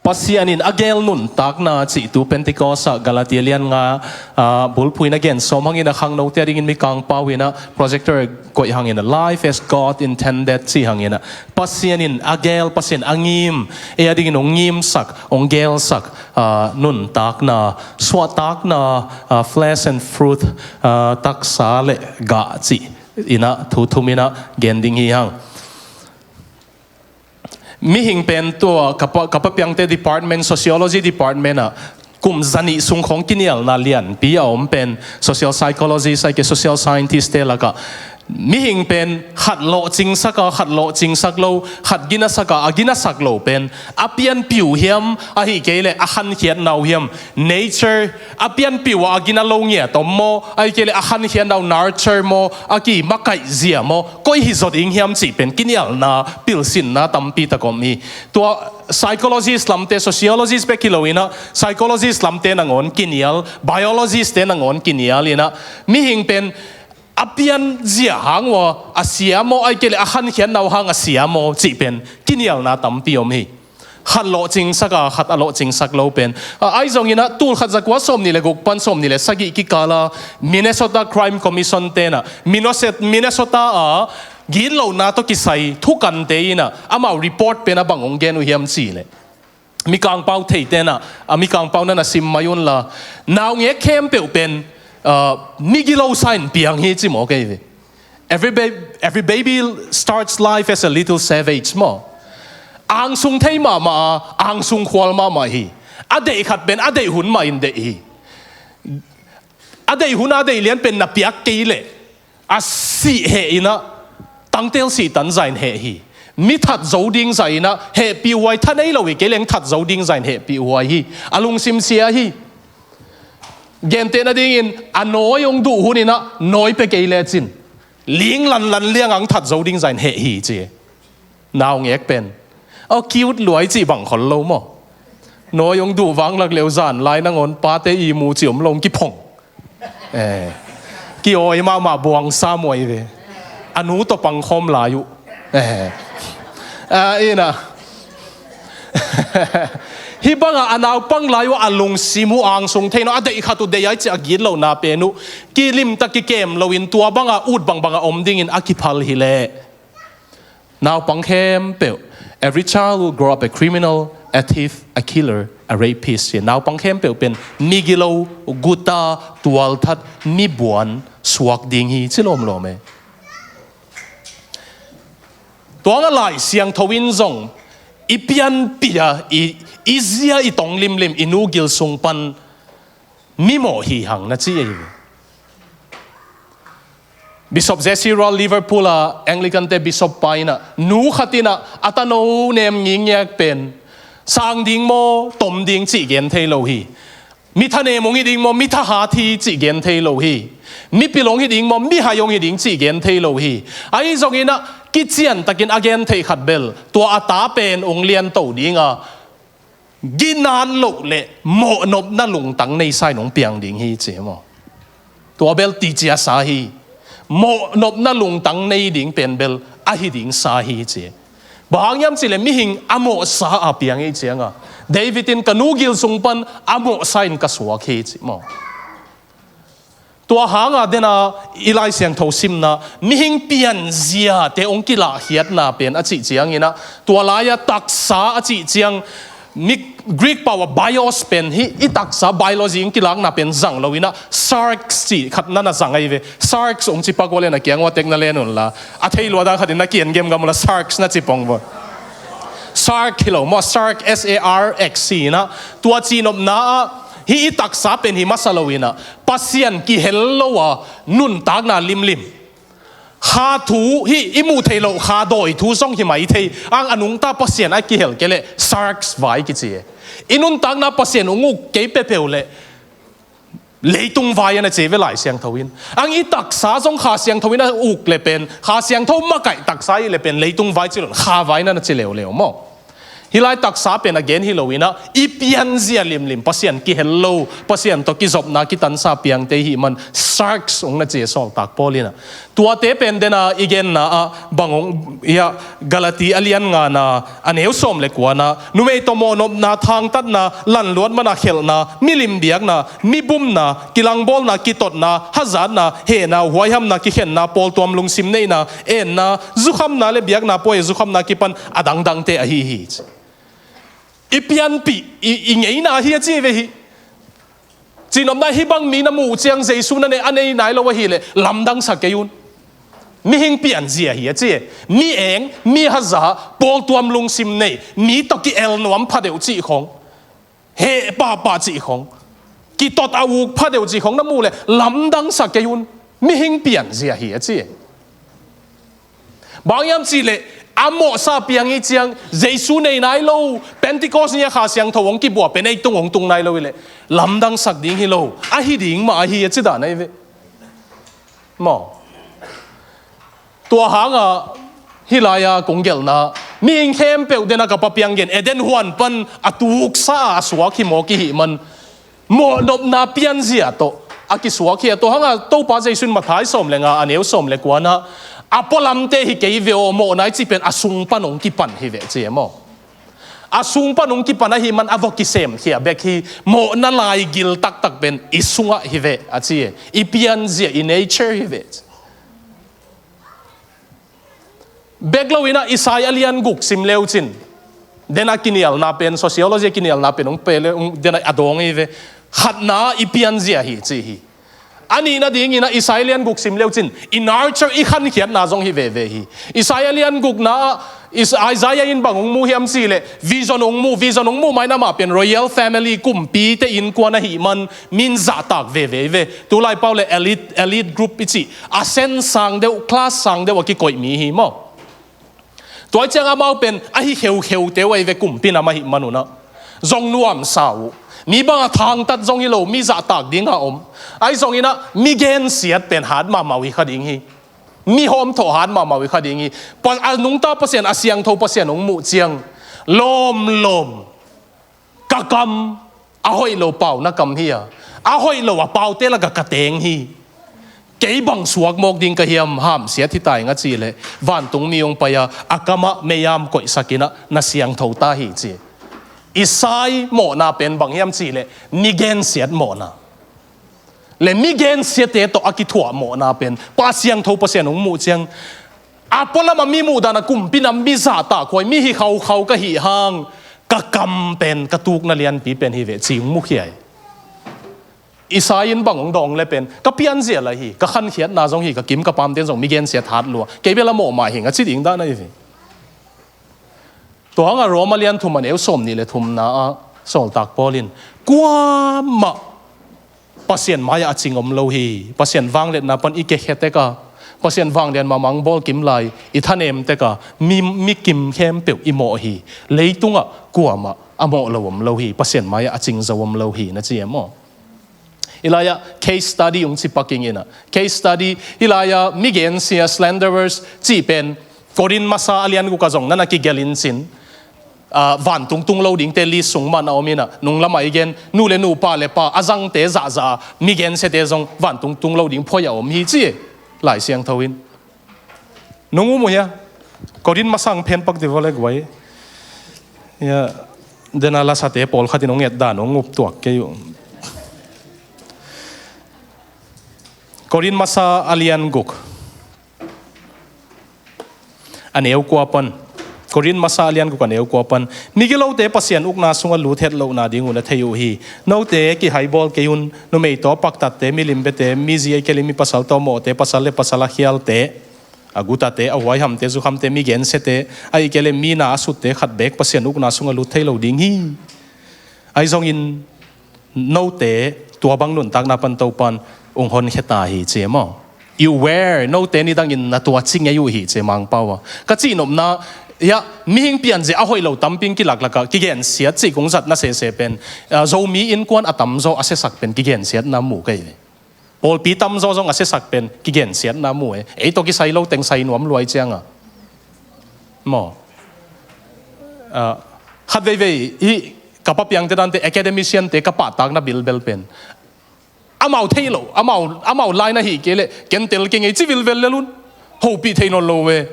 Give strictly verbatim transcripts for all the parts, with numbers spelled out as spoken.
Pasian in a geel nuntakna cih tu Pentecost ah Galatia lian nga, ah, bulphuh in a gen sawm hangin a khangnote a dingin Mikang Pau in a projector koih hangin a Life as God Intended cih hangin a Pasian in a geel, Pasian a ngim, ei a dingin hong ngimsak, hong geelsak, ah, nuntakna, suahtakna, ah, flesh and fruit, ah, taksa le gah cih in a thu thum in a gen ding hi hang. Mihing pen tua ka pa, ka pa piangte department, sociology department ah kum zanih sung khawng kinialna lianpi a om pen social psychologist, ahih kei leh social scientist te lakah mihing pen khat lawhcingsak a, khat lawhcingsak lo, khat ginasak a, a ginasak lo pen a pianpih uh hiam, ahih kei leh a khankhiatna uh hiam, nature, a pianpih uh a gina lo ngiat om maw, ahih kei leh a khankhiatna uh nurture maw, a kimakaih zia maw, koi hi zaw ding hiam cih pen kinialna, pilsinna tampi tak om hi. Tua psychologist lamte, sociologist bek hi lo in a, psychologist lamte nangawn kinial, biologist te nangawn kinial in a, mihing pen a pianzia hang uh a sia maw, ahih kei leh a khankhiatna uh hang a sia maw cih pen kinialna tampi om hi. Khat lawhcingsak a, khat a lawhcingsak lo pen. A, ahi zongin a, tul khat za kua sawmnih le guk pan sawmnih le sagih kikal a Minnesota Crime Commission te in a, Minnesota, Minnesota a gitlohna tawh kisai thukante in a, amau report pen a bang hong gen uh hiam cih leh, Mikang Pau theite in a, a, Mikang Pau na na sim mai un la, naungek khempeuh pen, ah, migilo sa in piang hi ci maw kei ve. Every ba-, every baby starts life as a little savage maw. Angsung thei mahmah a, angsung khual mahmah hi. A deih khat pen a deih hun mah in deih hi. A deih hun a deih lian pen na piak kei leh a sih heh in a, tangtel sih tan zah in heh hi. Mi that zo ding zah in a hehpih huai, tha nei lo hi kei leng that zo ding zah in hehpih huai hi. A lungsim sia hi. Gentehna dingin a nawi hong duh hun in a nawi pia kei lecin ling lanlan liang a hong that zo ding zah in heh hi ci. Naungek pen a cute luai cih bang khol lo maw. Nawi hong duh vang lak leu zan lai nangawn pate i mu ci om lo hong kiphong. Eh. Kiawi mahmah buang sa muai ve. A nu tawh pang khawm lai uh. Eh. Ah, in a. Hih bang a a naupang lai uh a lungsim uh angsung thei nawn, a deih khat uh deih ai ci a gitlohna pen uh kilimtak kikem lo in tua bang a ut bangbang a om dingin a kiphal hi leh. Naupang khempeuh, every child will grow up a criminal, a thief, a killer, a rapist. Naupang khempeuh pen migilo, guta, tualthat, mibuan suak ding hi ci lawmlawm e. Tua bang a Lai Siangtho in zong i pianpih a, i, i zia i tong limlim, i nu gil sung pan mimawh hi hang na ci ei. Bishop Jesse Roll, Liverpool a Anglican te bishop pa in a, nu khat in a, a tano nem ngingiak pen sang ding maw, tom ding cih gen thei lo hi. Mi thanem hong hi ding maw, mi thahat hi cih gen thei lo hi. Mipil hong hi ding maw, mihai hong hi ding cih gen thei lo hi. Ahi zongin a, kician takin a gen theih khat bel tua a ta pen hong lianto ding a, ginat loh le mawhnopna lungtang nei sa in hong piang ding hi ci maw. Tua bel ti cia sa hi. Mawhnopna lungtang nei ding pen bel ahi ding sa hi ci. Bang hang hiam cih leh mihing a mawhsa a piang hi ciang a, David in ka nu gil sung pan a mawhsa in ka suak hi ci maw. Tua hang a den a i Lai Siangtho simna mihing pianziate hong kilahkhiatna pen a cih ciangin a, tua lai a taksa a cih ciang mi Greek pau a bios pen hi, i taksa biology hong kilakna pen zang lo in a, sarx cih khat na na zang ahi ve. Sarx hong ci pak uh leh na kiang ua tek na len un la, a thei lua dan khat in na kian gem gam uh la, sarx na ci pong ua. Sarx hi lo maw, sarx, S A R X hi in a, tua cihnopna ah hih i taksa pen hi masa lo in a, Pasian kihel lo a nuntakna limlim. Kha thu, hih i muh theih loh kha dawi thu zong hi mai thei. Ang a nungta Pasian a kihel kei leh sarx vai kici e. I nuntakna Pasian hong uk kei peuhpeuh leh leitung vai a na ci ve Lai Siangtho in. Ang i taksa zong Kha Siangtho in a uk leh pen, Kha Siangtho makaih taksa i leh pen leitung vai ci lo, kha vai na na ci leuleu maw. Hih lai taksa pen a gen hi lo in ah, i pianzia limlim, Pasian kihel lo, Pasian tawh kizopna kitansa piangte i hih man, sharks ong na ci a, sawltak Paul in ah. Tuate pen den a i genna ah bang ong, ia, Galati a lian ngana, a neu sawm le kuana, numei tawh mawhnopna, thangtatna, lanluat mana khelhna, milim biakna, mibumna, kilangbawlna, kitotna, hazatna, hehna, huaihamna, kikhenna, pawltuam lungsim neihna, enna, zukhamna le biakna puai zukhamna kipan a dangdangte ahi hi, ci. I pianpih, i, i ngeina hi a ci ve hi. Cihnopna, hih bang mi na muh ciang Jesu na nei, a nei nai lo ahileh lamdangsak kei un. Mihing pianzia hi a ci e. Mi eng, mi haza, pawltuam lungsim nei, mi tawh ki-el nuam phadeuh cih khong, heh pahpah cih khong, kitot a uk phadeuh cih khong na muh leh lamdangsak kei un. Mihing pianzia hi a ci e. Bang hiam cihleh a mawhsa piang i ciang Jesu nei nai lo, Pentecost ni a Kha Siangtho hong kibuak pen ei tung hong tung nai lo hileh lamdangsak ding hi lo, ahi ding mah ahi a ci dan ahi ve. Maw. Tua hanga hih lai-a kong gelhna, mihing khempeuh den a ka Pa piang gen, Eden huan pan a tuksa a suak hi mawk i hih man, mawhnopna pianzia tawh a kisuak hi a. Tua hanga Topa Jesu in Matthai sawm le nga a neu sawm le kuana, a pualamte hi kei ve aw, mawhna i cih pen a sung pan hong kipan hi ve ci e maw. A sung pan hong kipan ahih man a va kisemkhia bek hi. Mawhna laigil taktak pen i sungah hi ve a ci e. I pianzia, i nature hi ve. Bek lo in ah Isai a lian guk sim leu cin, den a kinialna pen, sociology a kinialna pen hong pe le, hong, den a dawng hi ve. Khatna i pianzia hi ci hi. A nihna dingin ah Isai a lian guk sim leu cin, i nurture, i khankhiatna zong hi veve hi. Isai a lian gukna ah Is-, Isaiah in bang hong mu hiam cihleh vision hong mu, vision hong mu mai na mah pen royal family, kumpite innkuan ahih man min zahtak veve hi ve. Tulai pau le elite, elite group i cih, a sen sang deuh, class sang deuh a kikoih mi hi maw. Tua i ciang amau pen ahi kheukheu teu ahi ve, kumpi nam ahih man un ah zong nuamsa uh. Mi bang a thangtat zong hi lo, mi zahtak ding a om. Ahi zongin ah mi gensiat pen hat mahmah uh hi kha ding hi. Mi hawmthawh hat mahmah uh hi kha ding hi. Pa-, a nungta Pasian, a siangtho Pasian hong muh ciang, lawmlawm, ka kam a hoih lo pau na kam hi a, a hoih lo a paute lakah ka teng hi. Kei bang suak mawk ding ka hiam, hamsiat hi ta ing a cih leh, vantungmi hong pai a, a kamah mei-am koihsak in ah na siangtho ta hi ci. Isai mawhna pen bang hiam cih leh mi gensiat mawhna le mi gensiate tawh a kithuah mawhna pen, Pa siangtho Pasian hong muh ciang, a pualam a mi muhdan a kumpi nam mi zahtakhuai, mi hi khaukhau ka hih hang, ka kam pen ka tukna lianpi pen hi ve ci hong mukhia hi. Isai in bang hong dawng le pen, ka pianzia lai hi, ka khankhiatna zong hi, ka kim ka pamten zong mi gensiat hat lua, kei bel a mawh mah hi ing a ci ding dan ahi ve. Tua hangah Rom a lian thum a neu sawmnih le thumna ah sawltak Paul in, kuamah Pasian mai-ah a cing om lo hi. Pasian vangliatna pan i kekhia tek a, Pasian vanglian mahmah hong bawl kim lai i thanem tek a, mi, mi kim khempeuh i mawh hi. Leitungah kuamah a mawh lo om lo hi, Pasian mai-ah a cing zo om lo hi, na ci e maw. Hih lai-ah case study hong ci pak ing in ah. Case study, hih lai-ah mi gensia, slanderers cih pen Korin masa a lian guk ah zong na na kigelh in cin, ah, vantung tung lo dingte list sung mah na om in ah, nung lamah i gen, nu le nu, pa le pa, a zangte zahzah a, mi gensiate zong vantung tung lo ding phuai a om hi ci e, Lai Siangtho in. Nong um uh hia? Korin masa hong phen pak di vua le guai. Ia, den a lasate pawlkhat in hong et dan hong up tuak kei uh. Korin masa a lian guk a neu kua pan. Korin masa a lian guk a neu kua pan. Migilote Pasian ukna sungah lut het lohna ding un a thei uh hi. Note kihaibawl kei un, numei tawh paktatte, milim biate, mi zi a i kei le mi pasal tawh mawhte, pasal le pasal a khialte, a gutate, a huaihamte, zukhamte, mi gensiate, a i kei le mi na a sutte khat beek Pasian ukna sungah lut thei lo ding hi. Ahi zongin note tua bang nuntakna pan Topan ung honkhia ta hi ci e maw. I aware, note nidangin na tua ci ngei uh hi ci e Mangpau a. Ka cihnopna, ia, mihing pianzia a hoih lo tampi ong kilaklak a, kigensiat cih kong zatna sese pen, ah, Zomi innkuan a tamzaw a siasak pen kigensiatna mu kei ve. Pawlpi tamzaw zong a siasak pen kigensiatna mu e. Ei tawh kisai lo teng sai nuam luai cianga maw. Ah, Khat veivei hih ka papiangte dante, academiciante ka pahtakna bilbel pen amau theih loh, amau, amau lai na hih kei leh ken tel kei ngei ci vilvel lel un. Hopih thei nawn lo ve.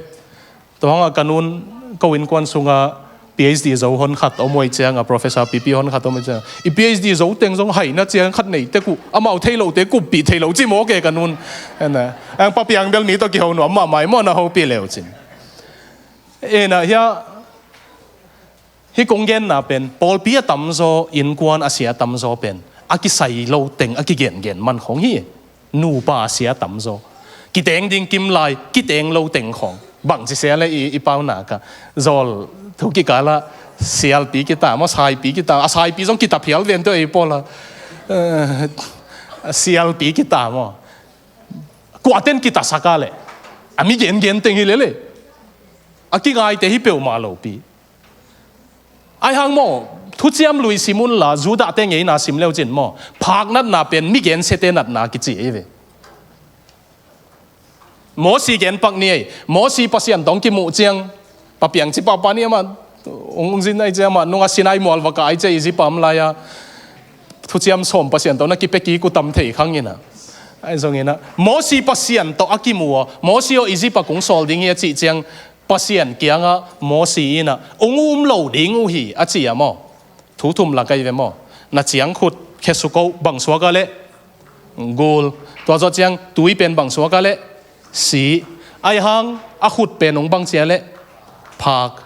Tua hangah ka nun ko innkuan sungah PhD zo hon khat om uh ahih ciangah, Professor Pipi hon khat om ahih ciangah, i PhD zo teng zong haina ciang khat nei tek uh, amau theih lohte kuppih thei lo ci mawk e ka nun. Ena, ang papiang bel mi tawh kiho nuam mahmah i maw, na hopih le uh cin. Ena, hia, hih kong genna pen pawlpi a tamzaw, innkuan a sia a tamzaw pen a kisai lo teng a kigengen man khong hi. Nupa a sia a tamzaw, kiteng ding kim lai, kiteng lo teng khong. Bangci sia le i, i pau nak a, zawl thu kikalah sialpi kita maw, saipi kita, a saipi zong kita phial ven tawh ei pawla, eh, sialpi kita maw. Kuaten kitasak a leh a mi gengen teng hi lele. A kingaite hi peuhmah lopi. Ahi hang maw, Thuciam Lui sim unla, Judahte ngeina sim leu cin maw, phak natna pen mi gensiate natna kici ei ve. Mosi gen pak ni ei. Mosi Pasian tawh hong kimuh ciang, papiang ci pahpah ni amah, ung, ung zin ai ciang amah, nunga Sinai mual va kah ai ciang Egypt a om lai-a Thuciam sawm Pasian tawh na kipia kik uh tam thei khang ina. Ahi zongina, Mosi Pasian tawh a kimu a, Mosi aw, Egypt ah kong sawl ding hi a cih ciang, Pasian kiangah Mosi inah, ung um lo ding uh hi, a ci a maw. Thu thum lak ahi ve maw. Na ciangkhut khesuk oh, bang suak a leh? Gul. Tua zawh ciang tui pen bang suak a leh? Si. Ahi hang a khut pen ung bang ci a leh? Phak.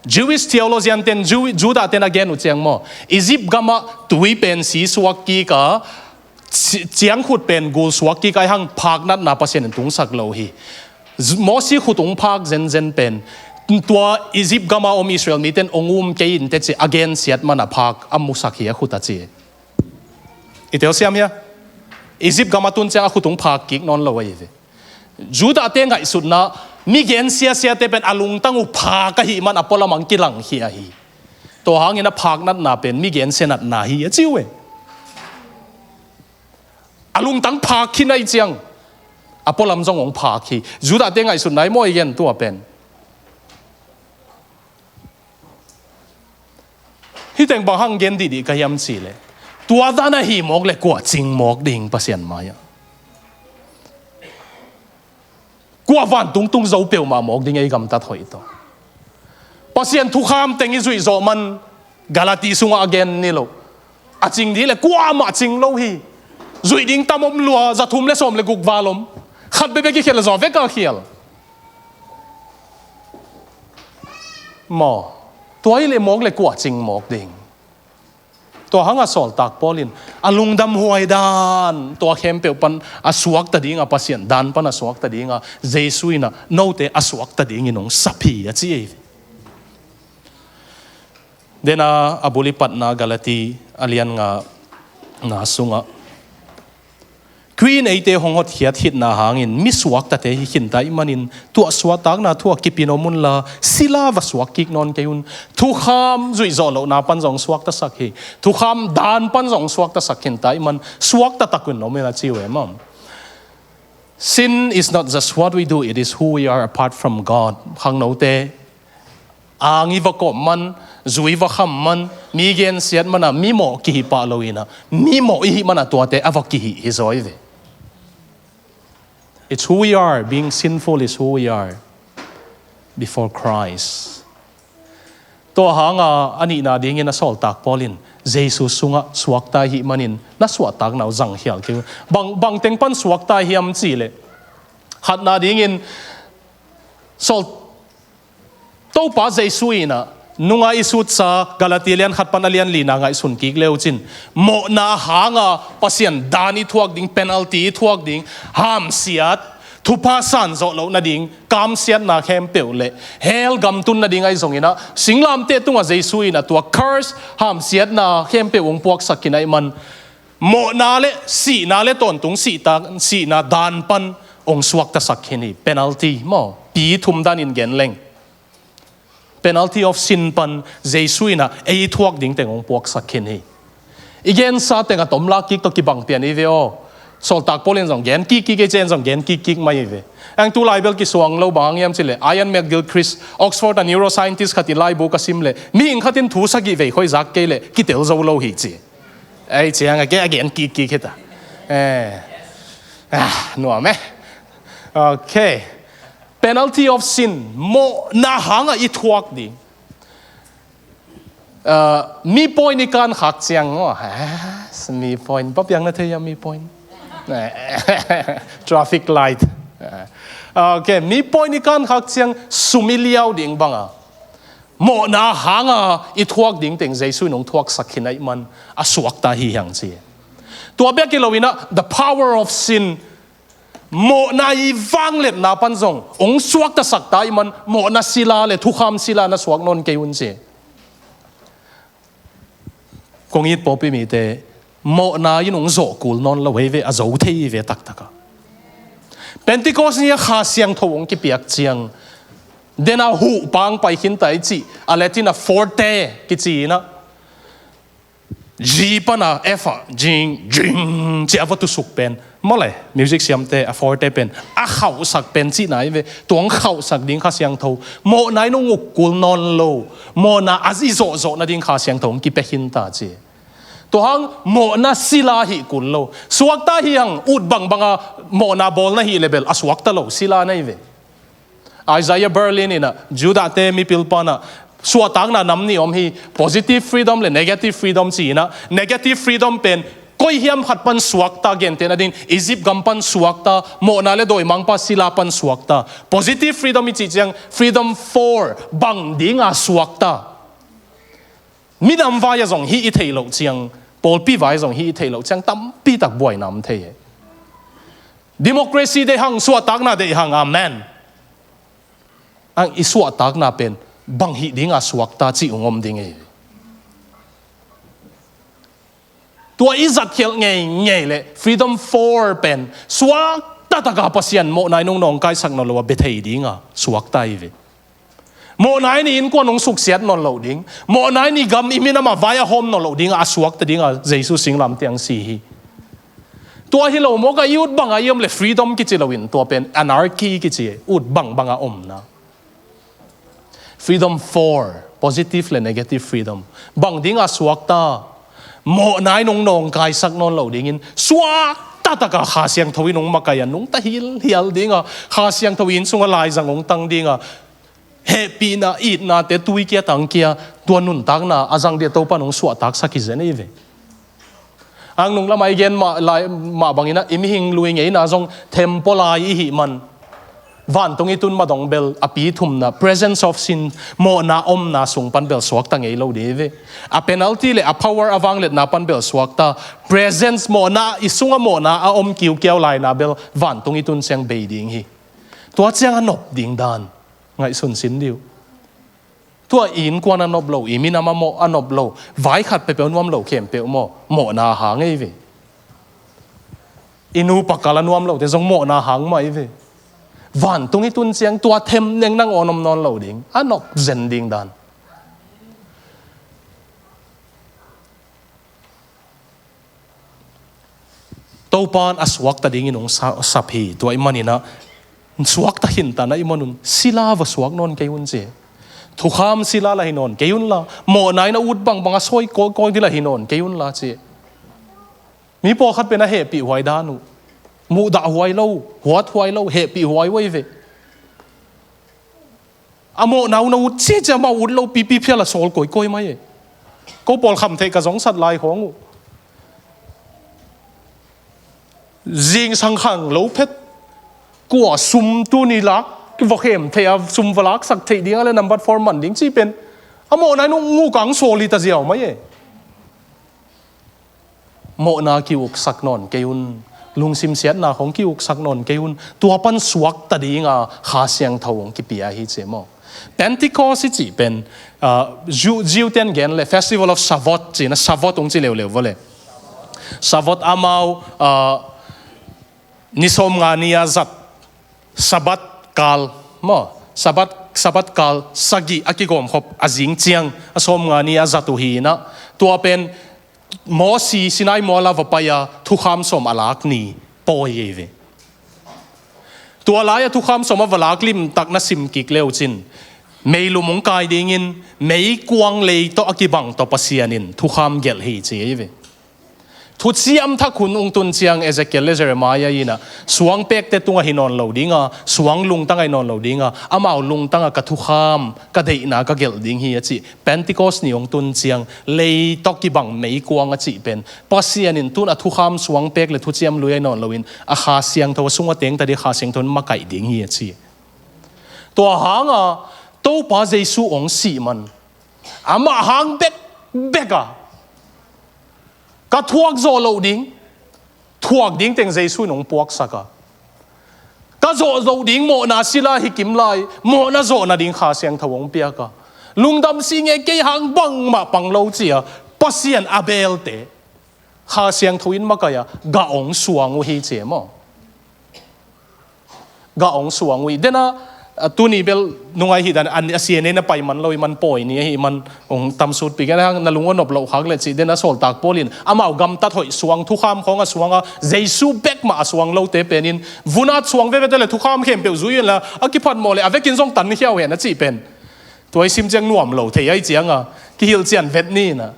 Jewish theologian ten, Jew-, Judah ten a gen uh ciang maw, Egypt gamah tui pen si suak kik a, ci-, ciangkhut pen gul suak kik a, ahi hang phak natna Pasian in tungsak lo hi. Z-, Mosi khut ung phak zenzen pen tua Egypt gama om Israel miten ong um kei in teci a gensiat mana phak a musak hi a khut a ci. I telsiam hia? Egypt gama tun ciang a khut ung phak kik nawn lo ahi ve. Judahte ngaihsutna, mi gensia siate pen a lungtang uh phak ahih man a pualam ang kilang hi ahi. Tua hangin a phak natna pen mi gensia natna hi a ci uh e. A lungtang phak khin ahi ciang a pualam zong hong phak hi. Judahte ngaihsutna hi maw i gen tua pen. Hih teng bang hang gen dihdih ka hiam cih leh, tua dan ahi mawk leh kua cing mawk ding Pasian mai-ah? Kua vantung tung zo peuhmah mawk ding ei gamtat hoih tawh? Pasian thukham teng i zuih zawh man Galati sungah a gen ni lo. A cing dih leh kuamah cing lo hi. Zuih ding tam om lua, za thum le sawm le guk val om. Khat bekbek i khial leh zaw vek a khial. Maw, tua hi leh mawk leh kua cing mawk ding? Tua hangah sawltak Paul in a lungdam huai dan, tua khempeuh pan a suakta dinga, Pasian dan pan a suakta dinga, Jesu inah note a suakta dingin hong sap hi a ci ei. Dena a bul i patna Galati a lian nga na sungah, Khrih in eite hong hotkhiat khitna hangin mi suaktate hi khinta ih manin, tuah suahtakna thu ah kipin om unla, sila va suak kik nawn kei un. Thukham zuih zawh lohna pan zong suaktasak hi. Thukham dan pan zong suaktasak khinta ih man suakta tak un om in a ci uh e maw. Sin is not just what we do, it is who we are apart from God. Khangnote, ang i va kawm man, zu i va kham man, mi gensiat mana mi mawh kihih pah lo inah, mi mawh i hih mana tuate a va kihih hi zaw hi ve. It's who we are. Being sinful is who we are before Christ. Tua hanga a nihna dingin a sawltak Paul in Jesu sungah suakta i hih manin na suahtakna uh zangkhial kei un. Bang, bang teng pan suakta i hiam cih leh, khatna dingin sawl Topa Jesu inah nunga i sutsa, Galati lian khat pan a lian lina ngaihsun kik le uh cin, mawhna hanga Pasian dan i thuak ding, penalty i thuak ding, hamsiat, thupha san zawh loh nading, kamsiatna khempeuh le hell gam tun nading ahi zonginah, singlamteh tungah Jesu inah tua curse, hamsiatna khempeuh hong puaksak khin ahih man, mawhna le sihna le tawntung sihta, sihna dan pan hong suaktasak khin hi. Penalty maw, pi thum danin gen leng, penalty of sin pan Jesu inah ei thuak ding teng hong puaksak khin hi. I gensa teng a tomlak kik tawh kibang pian hi ve aw. Sawltak Paul in zong gen kikkik, ei cen zong gen kikkik mai ve. Ang tu lai bel kisuang lo bang hang hiam cih leh, Iain McGilchrist, Oxford a neuroscientist khat in laibu ka sim leh, mihing khat in thu sagih vei khoi zak kei leh kitel zo lo hi ci. Ei ciang a gen, a gen kikkik hi ta. Eh. Ah, nuam eh. Okay. Penalty of sin, mawhna hangah i thuak ding. Uh, mi point i kan khak ciang maw? Ah, mi point, pa piang na thei a mi point. Traffic light. Okay, mi point i kan khak ciang sum i liau ding banga, mawhna hanga i thuak ding teng Jesu in hong thuaksak hi naih man a suakta hi hiang ci. Tua bek hi lo inah, the power of sin, mawhna i vangliatna pan zong hong suaktasak ta ih man, mawhna sila le thukham sila na suak nawn kei un ci. Kong it pawlpi mite, mawhna in hong zawh kul nawn lo hi ve, a zo thei hi ve taktakah. Pentecost ni a Kha Siangtho hong kipiak ciang, dena huh pang pai khinta i cih, a Latin a forte kici inah, G pana F a jing, jing, ci a va tusuk pen. Maw le, music siamte a forte pen a khauhsak pen cihna hi ve. Tua hong khauhsak ding Kha Siangtho. Mawhna in hong uk kul nawn lo. Mawhna a i zawhzawh nading Kha Siangtho hong kipia khinta ci. Tua hang mawhna sila hih kul lo. Suakta hi hang, ut bangbanga mawhna bawl na hih le bel a suakta lo, sila na hi ve. Isaiah Berlin inah, Judahte mipil panah, suahtakna nam nih om hi, positive freedom le negative freedom ci inah, negative freedom pen koi hiam khat pan suakta, gentehna ding Egypt gam pan suakta, mawhna le dawimangpa sila pan suakta. Positive freedom i cih ciang freedom for, bang dinga suakta. Minam vai-ah zong hih i theih loh ciang, pawlpi vai-ah zong hih i theih loh ciang tampitak buaina om thei hi. Democracy deih hang, suahtakna deih hang, amen. Ang i suahtakna pen bang hih dinga suakta cih hong om ding hi. Tua i zatkhialh ngeingei le freedom for pen suakta taka Pasian mawhna in hong nawngkaisak nawn lo a bia thei dinga suakta hi ve. Mawhna in i innkuan hong suksiat nawn loh ding, mawhna in i gam i minam a vai a hawm nawn loh dinga a suakta dinga Jesu singlamteh hong si hi. Tua hi lo mawk a, i ut banga i om le freedom kici loin, tua pen anarchy kici, ut bangbanga omna. Freedom for, positive le negative freedom. Bang dinga suakta, mawhna in hong nawngkaisak nawn lo dingin, suakta taka Kha Siangtho in hong makaih a, nungta hilhial dinga, Kha Siangtho inn sunga laizang hong tang dinga, hehpihna, itnate tui kia tang kia, tua nuntakna a zang dia Topa in hong suahtaksak hi zen hi ve. Ang nung lamah i gen mah, lai, mah bangin ah, i mihing lui ngeina zong temple lai i hih man, vantung i tun madong bel a pi thumna, presence of sin, mawhna omna sung pan bel suakta ngei lo ding hi ve. A penalty le a power a vangliatna pan bel suakta, presence mawhna, i sunga mawhna a om kiukiau laina bel vantung i tun ciang bei ding hi. Tua ciang a nop ding dan ngaihsun sin dih uh. Tua i innkuan a nop lo, i minam a mawh a nop lo, vai khat peuhpeuh nuam lo khempeuh maw, mawhna hang hi ve. I nupa kal a nuam lote zong mawhna hang mah hi ve. Vantung i tun ciang tua themneng nangawn om nawn lo ding, a nop zen ding dan. Topa in a suakta dingin hong sa-, sap hi, tua ahih manin ah, suakta khinta na hih manun, sila va suak nawn kei un ci. Thukham sila lah hi nawn kei un la, mawhna in a ut bangbang a sawi kawikawi ding lah hi nawn kei un la ci. Mi pawlkhat pen a hehpih huai dan uh, muhdah huai lo, huat huai lo, hehpih huai uh hi ve. A mawhna uh na ut ciacia, amau ut lo pipi phial a sawl kawikawi mai e. Ko pawl khamtheih ka zongsat lai khawng uh, zingsang khang lo phet, kua sum tuni lak va khem theih a, sum va laksak theih ding a le number four man ding cih pen, a mawhna in uh nguk ang sawl hi ta ziau mai e. Mawhna ki-uksak nawn kei un. Lungsim siatna khawng ki-uksak nawn kei un. Tua pan suakta dinga Kha Siangtho hong kipia hi ci maw. Pentecost i cih pen, ah, Jew, Jew ten gen le Festival of Shavuot cihna, Shavuot hong ci leuleu vua le. Shavuot amau, ah, ni sawmnga ni a zat, Sabbath kal maw, Sabbath, Sabbath kal sagih a kigawmkhop a zing ciang a sawmnga ni a zat uh hi inah, tua pen Mosi Sinai mual a va pai a thukham sawm a lak ni, pawi ei ve. Tua lai-a thukham sawm a va lak limtak na sim kik le uh cin, meilum hong kai dingin meikuang lei tawh a kibang tawh Pasian in thukham gelh hi ci ei ve. Thuciam thak hun hong tun ciang Ezekiel le Jeremiah in ah suang pekte tungah hi nawn lo dinga, suang lungtang ah hi nawn lo dinga, amau lungtangah ka thukham, ka deihna ka gelh ding hi a cih. Pentecost ni hong tun ciang lei tawh kibang meikuang a cih pen Pasian in tun a thukham suang pek le thuciam lui ah hi nawn loin a Kha Siangtho a sungah teng ta ding, Kha Siangtho in makaih ding hi a ci. Tua hanga Topa Jesu hong sih man, amah hang bekbek a, ka thuak zawh loh ding, thuak ding teng Jesu in hong puaksak a, ka zawh loh ding mawhna sila hi kim lai, mawhna zawh nading Kha Siangtho hong piak a, lungdam sih nge, kei hang bangmah pang lo ci a, Pasian a belte Kha Siangtho in makaih a, gah hong suang uh hi ci e maw. Gah hong suang uh hi. Dena, a, tuni bel nungai hi dan, a, a C N A na pai man lo hi man, pawi ni ahi man, hong tamsut pi gen hang, na lung a nop loh khak le cih. Dena sawltak Paul in amau gamtat hoih suang, thukham khawng a suang a, Jesu bek mah a suang lote penin vunat suang veve te le thukham khempeuh zui inla, a kiphat mawh le a vekin zong tan ni khiau hen a cih pen. Tua i sim ciang nuam lo thei ahi cianga kihilh cian vet ni na.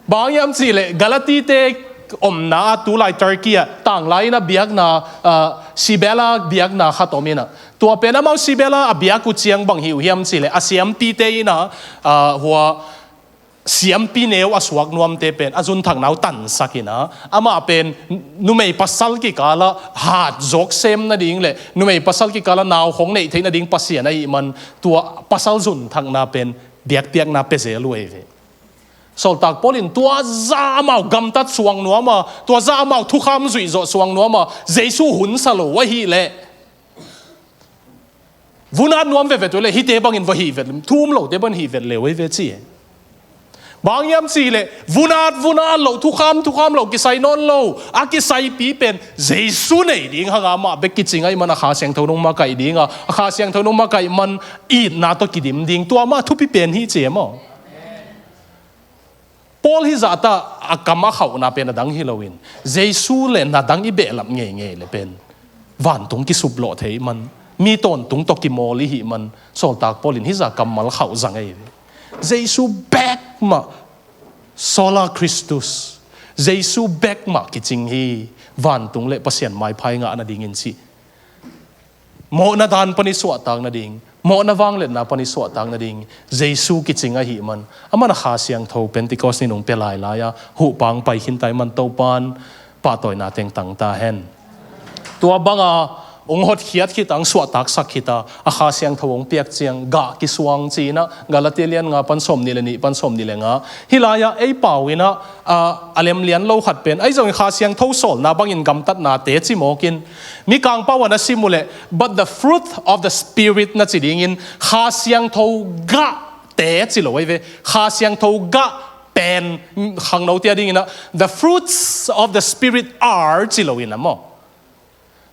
Bang hiam cih leh Galati-te omna ah, tulai Turkey ah, tanglai in a biakna, ah, Cybele biakna khat om in ah, tua pen amau Cybele a biak uh ciang bang hi uh hiam cih leh a siampite in ah, ah, hua siampi neu a suak nuamte pen a zunthakna uh tansak in ah, amah pen numei pasal kikalah hat zawk sem nading le numei pasal kikalah nau khawng neih theih nading Pasian ahih man, tua pasal zunthakna pen biakpiakna pia zel uh ei ve. Sawltak Paul in tua zah amau gamtat suang nuam a, tua zah amau thukham zuih zawh suang nuam a, Jesu hun sa lo ahih leh vunat nuam veve tu le hihte bangin va hih vet, thu um lote bangin hih vet le uh ei ve ci e. Bang hiam cih leh vunat vunat loh, thukham thukham loh kisai nawn lo, a kisaipi pen Jesu nei ding hanga amah bek kicing ahih man a Kha Siangtho in hong makaih dinga, a Kha Siangtho in hong makaih man itna tawh kidim ding, tua mah thupi pen hi ci e maw. Paul hih zahta a kam a khauhna pen a dang hi loin, Jesu le na dang i behlap ngeingei le pen vantung kisuplawh thei man, mi tawntung tawh kimawl i hih man, sawltak Paul in hih zah kammal khauh zang ei ve. Jesu bek mah, sola Christus, Jesu bek mah kicing hi, vantung le Pasian maiphai ngah nadingin cih. Mawhna dan pan i suahtak nading, mawhna vangliatna pan i suahtak nading Jesu kicing ahih man, aman a Kha Siangtho Pentecost ni nung pia lailai a, huhpang pai khinta ahih man Topan pahtawina teng tang ta hen. Tua banga hong hotkhiat khit a, hong suahtaksak khit a, a Kha Siangtho hong piak ciang gah kisuang ci-in ah, Galati lian nga pan sawmnih le nih pan sawmnih le nga. Hih lai-ah ei pau in ah, a, a lemlian lo khat pen, ahi zongin Kha Siangtho sawlna bangin gamtatnate ci mawkin, Mikang pau ah na sim uh leh, but the fruit of the Spirit na ci dingin, Kha Siangtho gahte ci lo ei ve. Kha Siangtho gah pen, khangnote a dingin ah, the fruits of the Spirit are ci lo in ah maw.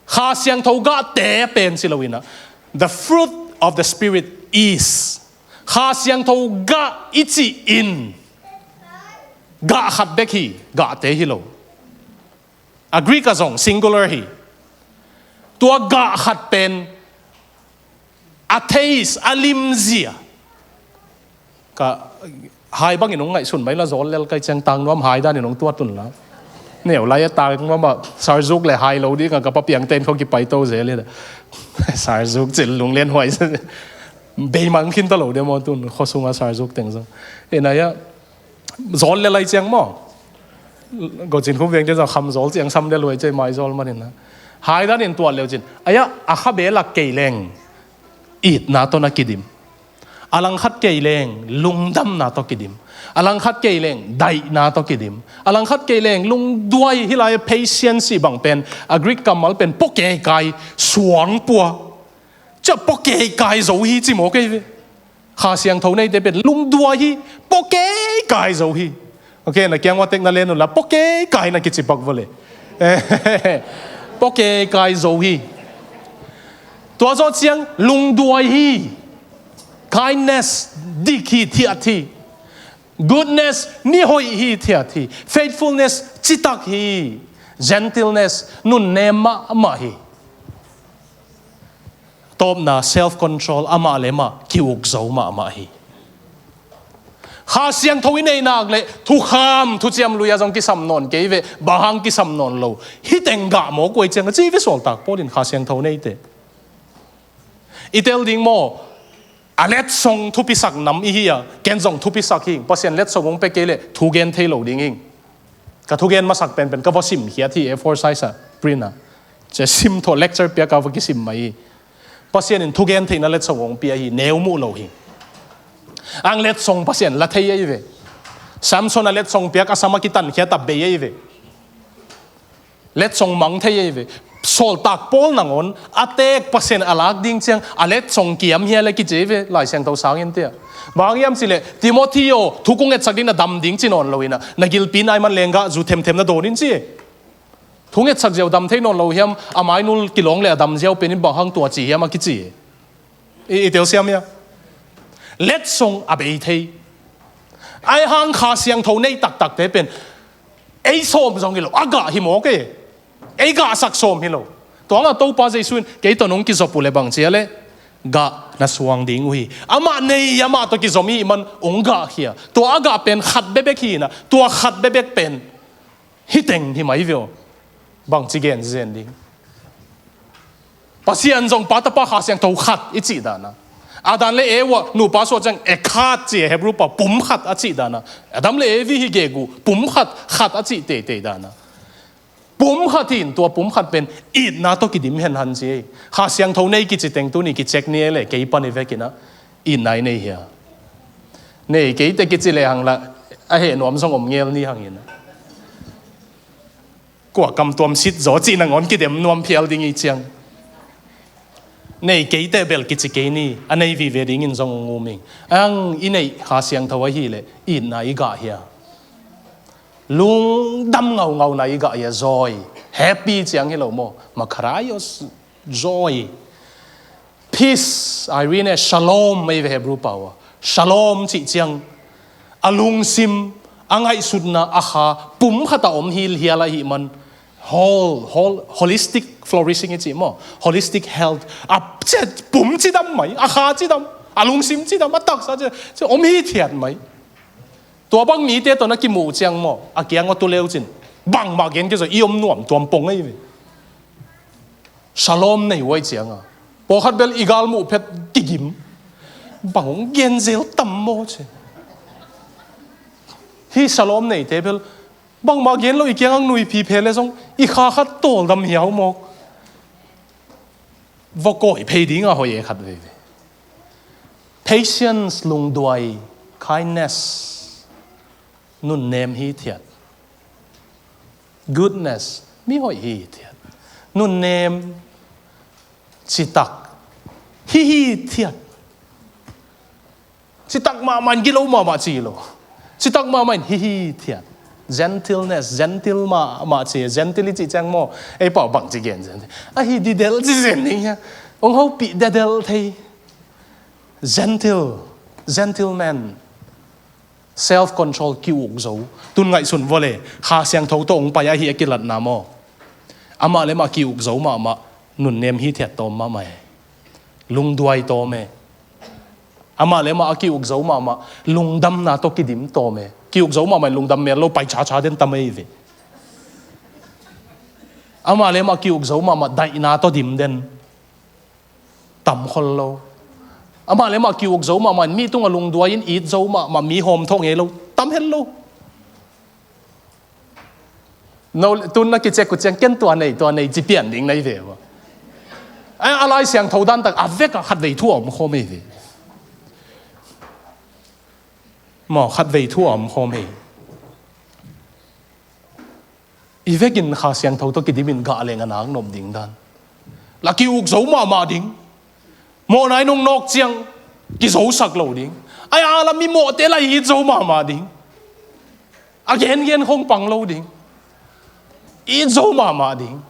Kha Siangtho gahte pen ci lo in ah, the fruit of the Spirit is. Kha Siangtho gah i cih in, gah khat bek hi, gahte hi lo. A Greek ah zong singular hi. Tua gah khat pen a taste, a limzia. Ka hai bangin hong ngaihsun mai la, zawl lel kai ciang tang nuam, hai danin hong tuat un la. Neu lai-a tang nuam a, sarzuk le hai lo ding a ka pa piang ten kho kipai to zel hi. Sarzuk cil lunglen huai. Beimang khin ta lo de maw tun, khuasunga sarzuk teng zong. Ina ya, zawl le lai ciang maw. Go cin khum veng ciang kham zawl ciang sam le luai ciang mai zawl manin na. Hai danin tuat leu cin. Aya, a kha be lak kei leng, itna tawh na kidim. A langkhat kei leng, lungdamna tawh kidim. A langkhat kei leng, daihna tawh kidim. A langkhat kei leng, lungduai, hih lai patience i bang pen, a Greek kammal pen, pua kei kai, suang pua. Cia pua kei kai zo hi ci maw kei ve. Kha Siangtho neite pen lungduai hi, pua kei kai zo hi. Ok, na kiang ua tek na len un la, pua kei kai na kici pak vua le. Pua kei kai zo hi. Tua zawh ciang lungduai hi. Kindness, dik hi, thiat hi. Goodness, mi hoih hi, thiat hi. Faithfulness, citak hi. Gentleness, nunnem mahmah hi. Tawpna, self control, amah le amah ki-uk zo mahmah hi. Kha Siangtho i neih nak le thukham, thuciam lui-ah zong kisam nawn kei ve, bang hang kisam nawn lo. Hih teng gah mawk uh ei ciang a ci ve sawltak Paul in Kha Siangtho neite. I tel ding maw, a letsong thupisak nam i hi a, ken zong thupisak hi ing. Pasian letsong hong pia kei leh thugen thei lo ding hi ing. Ka thugen masak penpen ka va simkhiat hi, A four size ah, print ah. Cia sim tawh lecture piak a va kisim mai hi. Pasian in thugen theihna letsong hong pia hi, neu muh lo hi. Ang letsong Pasian la thei ahi ve. Samson a letsong piak a sam a kitankhiat a bei ahi ve. Letsong mang thei ahi ve. Sawltak Paul nangawn a teek Pasian a lak ding ciang a letsong kiam hi a le kici ahi ve, Lai Siangtho sangin tia. Bang hang hiam cih leh, Timothy aw, thu kong etsak ding na dam ding ci nawn lo in ah, na gilpi nai man lenggah zu themthem na dawn in ci. Thu ngetsak ziau dam thei nawn lo hiam, a mainul kilawng le a dam ziau pen in bang hang tua ci hiam a kici. I, i telsiam hia? Letsong a bei thei. Ahi hang Kha Siangtho nei taktakte pen ei sawm zong hi lo, a gah hi mawk e. Ei gahsak sawm hi lo. Tua hangah Topa Jesu in kei tawh nong kizop uh le bang ci a le, gah na suang ding uh hi. Amah nei, amah tawh kizom i hih man hong gahkhia. Tua a gah pen khat bekbek hi in ah, tua khat bekbek pen hih teng hi mai ve aw. Bangci gen zen ding? Pasian zong Pa, Tapa, Kha Siangtho khat i cih dan a, Adam le Eva nupa suah ciang echad ci a, Hebrew pau pum khat a cih dan a, Adam le Evi hi gegu pum khat, khat a cih teitei dan a, pum khat hi in, tua pum khat pen itna tawh kidim hen han ci ei. Kha Siangtho nei kici teng tuni kicheck ni ei le, kei pan i vekin ah itna i nei hia? Nei kei teh kici le hang lah, a heh nuam zong om ngel ni hang in ah. Kua kam tuam sit zaw cih nangawn kidem nuam phial ding i ciang. Nei kei teh bel kici kei ni, a nei vive dingin zong ung um ing. Ang i neih Kha Siangtho ahih leh itna i gah hia? Lungdam ngaungauna i gah hia? Joy, happy ciang hi lo maw? Makarios, joy, peace, eirene, shalom ei ve Hebrew pau a. Shalom cih ciang a lungsim, a ngaihsutna, a kha pum khat a om hilhial ahih man, whole, whole, holistic flourishing i cih maw? Holistic health. A cia pum cidam mai, a kha cidam, a lungsim cidam, a taksa cidam, cia om hithiat mai. Tua bang mite tawh na kimuh ciang maw, a kiang aw tu leu cin, bangmah gen kei zaw, i om nuam tuam pong ei ve. Shalom nei huai cianga pawlkhat bel i gal muh phet kigim. Bang hong gen zel tam maw ci. Hih shalom neite bel bangmah gen lo, i kiang ang nuiphi phe le zong i kha khat tawldam hiau mawk. Vawkawi phei dinga hoih e khat veve. Patience, lungduai, kindness, nunnem hithiat. Goodness, mihoih hithiat. Nunnem, citak, hi hithiat. Citak mahmah in, gilo mahmah ci lo. Citak mahmah in, hi hithiat. Gentleness, gentle mahmah ci. Gentle i cih ciang maw, ei pau bangci gen zen? Ahi didel ci zen ding hia? Hong hopih dedel thei. Gentle, gentleman, self control, ki-uk zo. Tun ngaihsun vua le, Kha Siangtho tawh hong pai ahi a kilatna maw? Amah le amah ki-uk zo mahmah, nunnem hithiat tawm mahmah e. Lungduai tawm e. Amah le amah a ki-uk zo mahmah, lungdamna tawh kidim tawm e. Ki-uk zo mahmah in lungdam mel lo, pai chacha den tam ei ve. Amah le amah ki-uk zo mahmah, daihna tawh dim den tam khol lo. Amah le amah ki-uk zo mahmah in, mi tungah lungduai in it zo mahmah, mi hawm thawh ngei lo tam het lo. No, tun na kicheck uh ciang ken tua nei, tua nei ci pian ding na hi ve ua. A, a Lai Siangtho dan tak a vekah khatvei thu a om khawm ei ve. Maw, khatvei thu a om khawm ei. I vekin Kha Siangtho tawh kidimin gah leng a nak nop ding dan. La ki-uk zo mahmah ding. Mawhna in hong nawk ciang kizosak lo ding. Ai a la mi mawhte la it zo mahmah ding. A gengen khong pang lo ding. It zo mahmah ding.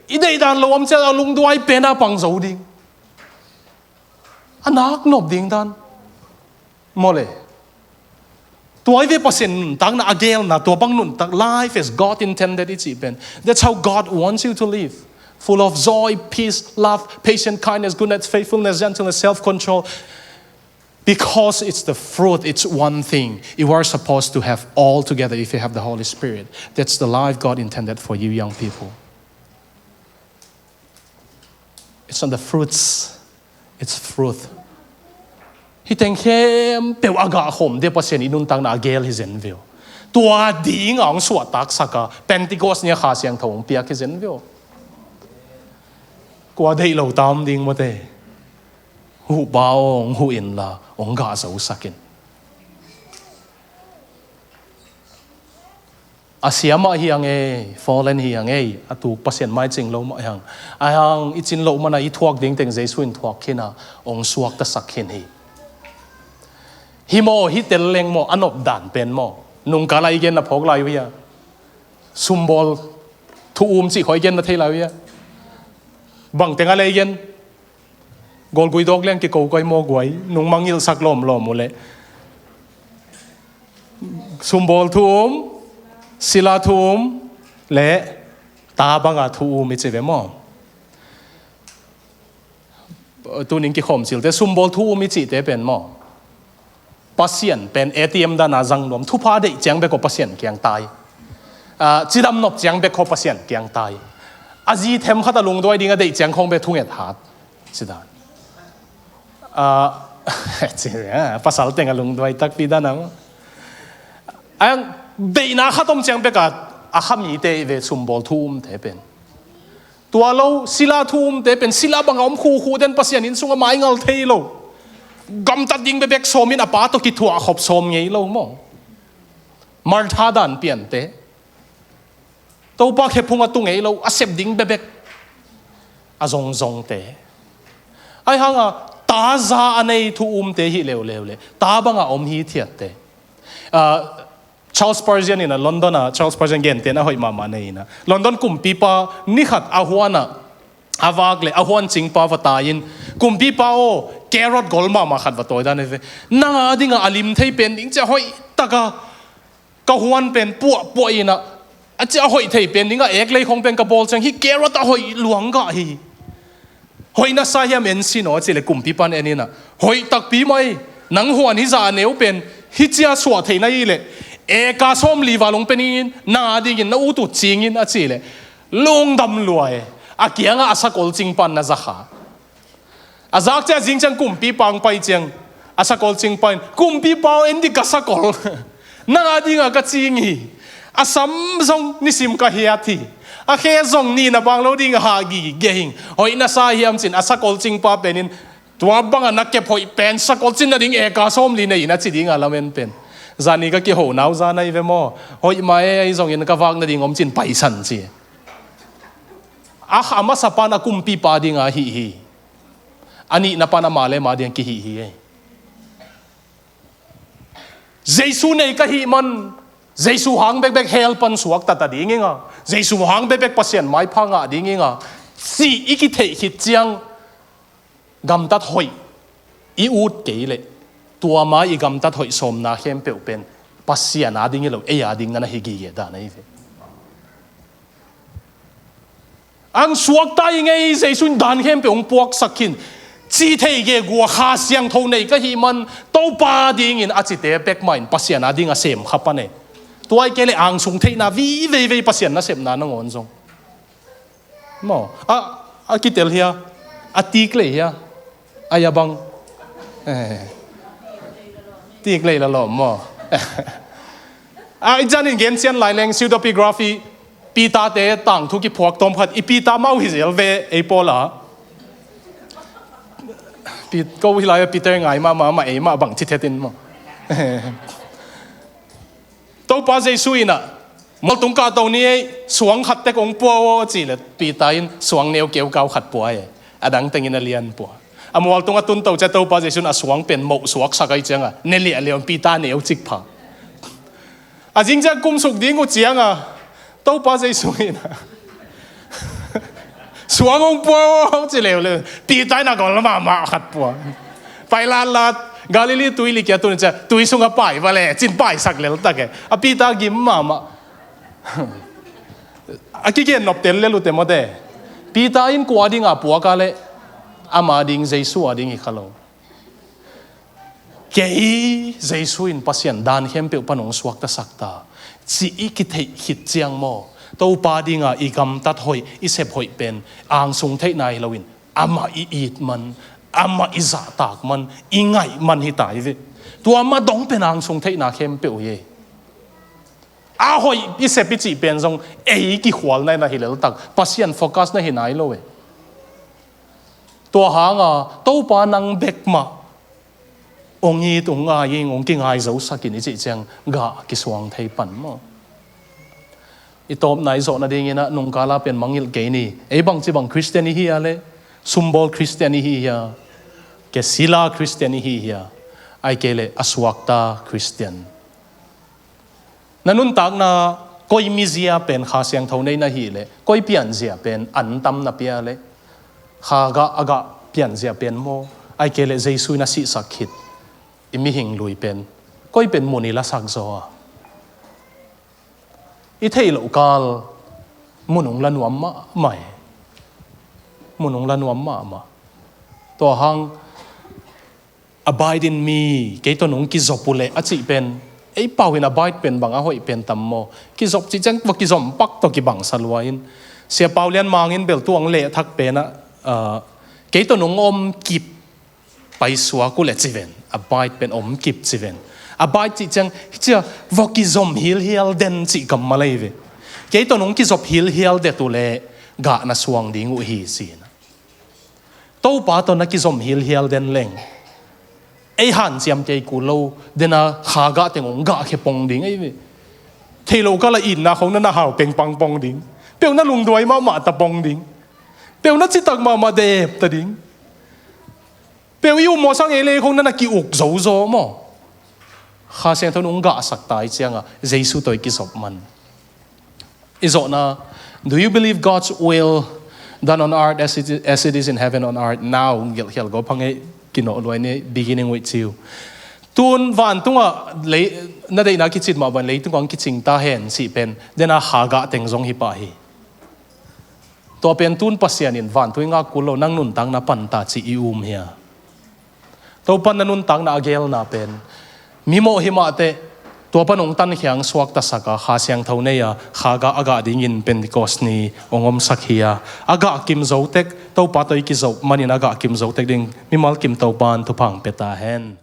I deihdan lo om ciang a lungduai pen a pang zo ding. A nak nop ding dan. Maw le. Tua i ve Pasian nuntakna a gelna, tua bang nuntak, life as God intended i cih pen. That's how God wants you to live. Full of joy, peace, love, patience, kindness, goodness, faithfulness, gentleness, self-control. Because it's the fruit, it's one thing. You are supposed to have all together if you have the Holy Spirit. That's the life God intended for you young people. It's not the fruits, it's fruit. Hih teng khempeuh a gah khawm ding Pasian i nuntakna a gel hi zen ve aw. Tua ding a hong suahtaksak a, Pentecost ni a Kha Siangtho hong piak hi zen ve aw. Kua deih lo tam ding maw te. Huhpa aw, hong huh inla hong gah zosak in. A sia mah hi hang ei, fallen hi hang ei, a tuk Pasian mai cing lo mah hi hang. Ahi hang i cin loh man a i thuak ding teng Jesu in thuak khin a, hong suaktasak khin hi. Hih maw, hih tel leng maw, a nop dan pen maw, nungkal a i gen na phawk lai uh hia? Sumbawl thu um cih khawng i gen na thei lai uh hia? Bang teng a lei gen? Gawlgui dawk liang kiko koi maw guai, nung mangngilhsak lawmlawm uh leh. Sumbawl thu um, sila thu um, leh ta banga thu um i ci ve maw? Tunin kikhawm cilte, sumbawl thu um i cihte pen maw, Pasian pen A T M dana zang nuam, thupha deih ciang bek aw Pasian kiang tai. Ah, cidam nop ciang bek aw Pasian kiang tai. A zi them khat a lungduai ding a deih ciang khawng bek thunget hat. Sidan. Ah, ci, ah, pasal teng a lungduai takpi dan ang. Ang deihna khat om ciang bek a, a kha mite i ve sumbawl thu umte pen. Tua lo, sila thu umte pen, sila banga om khukhu den Pasian inn sungah maingal thei lo. Gamtat ding bekbek sawmin a pa tawh kithuah khop sawm ngei lo maw. Martha dan piante. Topa khephung a tu ngei lo, a sep ding bekbek. A zongzongte. Ahi hanga, ta za a nei thu umte hi leuleu le. Ta banga om hithiatte. Ah, Charles Spurgeon in a London a, Charles Spurgeon gentehna hoih mahmah nei in a. London kumpipa ni khat a huan a, a vak le a huan cingpa va tai in, kumpipa aw, carrot gol mahmah khat va tawi dan hi ve. Nang a dinga a lim thei pen ding cia hoih taka ka huan pen puahpuah in a, a cia hoih thei pen dinga ek lei khong pen ka bawl ciang hih carrot a hoih luang gah hi. Hoih na sa hiam en sin aw a cih leh kumpipan en in a, hoih takpi mai, nang huan hi zah a neu pen hi cia suah theihna hi leh eka sawmli val hong pe ning in, nang a dingin na ut ut cing in a cih leh lungdam lua e. A kiangah a sakol cingpan na za kha. A zak ciang a zing ciang kumpipa hong pai ciang a sakol cingpa in, kumpipa aw, en dih ka sakol. Nang a dinga ka cing hi. A sam zong nisim ka hiat hi. A khe zong nihna bang lo ding a hah gige hi. Hoih na sa hiam cin a sakol cingpa pen in, tua banga na kep hoih pen sakol cin nading eka sawmli nei in a ci dinga lamen pen. Zani ka kiho nau za na hi ve maw. Hoih mah e, ahi zongin ka vak nading om cin paisan ci. A, a masa pan a kumpipa dinga hih hi. A nihna pan ama le ama dinga kihih hi ei. Jesu nei ka hih man, Jesu hang bekbek hell pan suakta ta ding inga, Jesu hang bekbek Pasian maipha ngah ding inga, cih i kitheih khit ciang gamtat hoih i ut kei leh, tua ma i gamtat hoih sawmna khempeuh pen Pasian a ding hi lo, ei a ding na na hi gige dan ahi ve. Ang suakta i ngei Jesu in dan khempeuh hong puaksak khin. Cih thei gegu a Kha Siangtho nei ka hih man, Topa dingin a cite pek mah in Pasian a dinga sem kha pan e. Tua i kei leh angsung theihna viveivei Pasian nasepna nangawn zong. Maw, a, a kitel hia, a tik lei hia, a ya bang. Eh. Tik lei la lawm maw. A, i zanin gensian lai leng pseudepigraphy, Peter te tangthu kiphuak tawm khat, i Peter mau hi zel ve, ei pawl a. Pit-, ko hi lai a Peter ngai mahmah, mah ei mah bang ci thetin maw. Topa Jesu in a, mualtung kahto ni ei, suang khat tek hong pua aw, ci leh Peter in suang neu keukau khat pua e. A dang tengin a lian pua. A mualtung a tunto ciang Topa Jesu in a suang pen moh suaksak ahi cianga, ne liahliah un Peter neu cik pha. A zing ciang kumsuk ding uh cianga, Topa Jesu in a, suang hong pua aw, ci leuleu. Peter in a gol mahmah khat pua. Pai latlat, Galilee tuili kia tuni cia tui sungah pai va le cin paisak lel tak e. A Peter gim mahmah. A kigen nop tel lel uh te mawte. Peter in kua dinga puak a le ama ding Jesu a ding hi kha lo. Kei Jesu in Pasian dan khempeuh pan hong suaktasak ta ci i kitheih khit ciang maw, Topa dinga i gamtat hoih, i sep hoih pen angsung theihna hi loin amah i it man, amah i zahtak man, i ngaih man hi ta hi ve. Tua mah dong pen angsung theihna khempeuh hi. A hoih i sep i cih pen zong ei kikhualna in a hi leltak, Pasian focus na hi nai lo e. Tua hanga Topa nang bek mah hong it, hong ngai ing, hong kingai zosak in i cih ciang gah kisuang thei pan maw? I tawpna i zawh nadingin ah nungkala pen mangngilh kei ni. Ei bangci bang Christian i hi a le, sumbawl Christian i hi hia, ke sila Christian i hi hia, ai kei le a suakta Christian. Na nuntakna koi mizia pen Kha Siangtho nei na hi le, koi pianzia pen an tam na pia le, Kha gah a gah pianzia pen maw, ai kei le Jesu in a sihsak khit i mihing lui pen koi pen mun i lasak zaw a? I theih loh kal mun hong la nuam mahmah e. Mun hong la nuam mahmah. Tua hang abide in me, kei tawh nong kizop uh leh a cih pen, ei pau in abide pen bang a hoih pen tam maw? Kizop cih ciang va kizom pak tawh kibangsa lua in. Sia Pau Lian Mang in bel tu ang leh thak pen ah, ah, kei tawh nong om kip paisuak uh leh ci ven, abide pen om kip ci ven. Abide cih ciang, cia va kizom hilhial den cih kammal ahi ve. Kei tawh nong kizop hilhial det uh leh gah na suang ding uh hi ci na. Topa tawh na kizom hilhial den leng, ei hanciam kei kul lo, den a Kha gah teng hong gah khe pong ding ahi ve. Thei lo kal a itna khong na na hau pengpang pong ding. Peuh na lungduai mahmah ta pong ding. Peuh na citak mahmah dep ta ding. Peuh i um mawsang ei le khong na na ki-uk zozo maw? Kha Siangtho nong gahsak ta i cianga Jesu tawh i kizop man. I zawhna, do you believe God's will done on earth as it, as it is in heaven on earth now? Gelh khial go phang ei, kinawh luai ni, beginning with you. Tun vantungah lei, na deihna kicin mah ban leitungah ang kicing ta hen cih pen, den a Kha gah teng zong hi pah hi. Tua pen tun Pasian in vantung i ngak kul lo, nang nuntakna pan ta cih i um hia? Topan na nuntakna a gelna pen, mimawh hi mahteh, tua pan hong tankhiang suaktasak a, Kha Siangtho nei a, Kha gah a gah dingin Pentecost ni hong omsak hi a, a gah kim zo tek, Topa tawh i kizop manin a gah kim zo tek ding, mimal kim Topan thupha hong pia ta hen.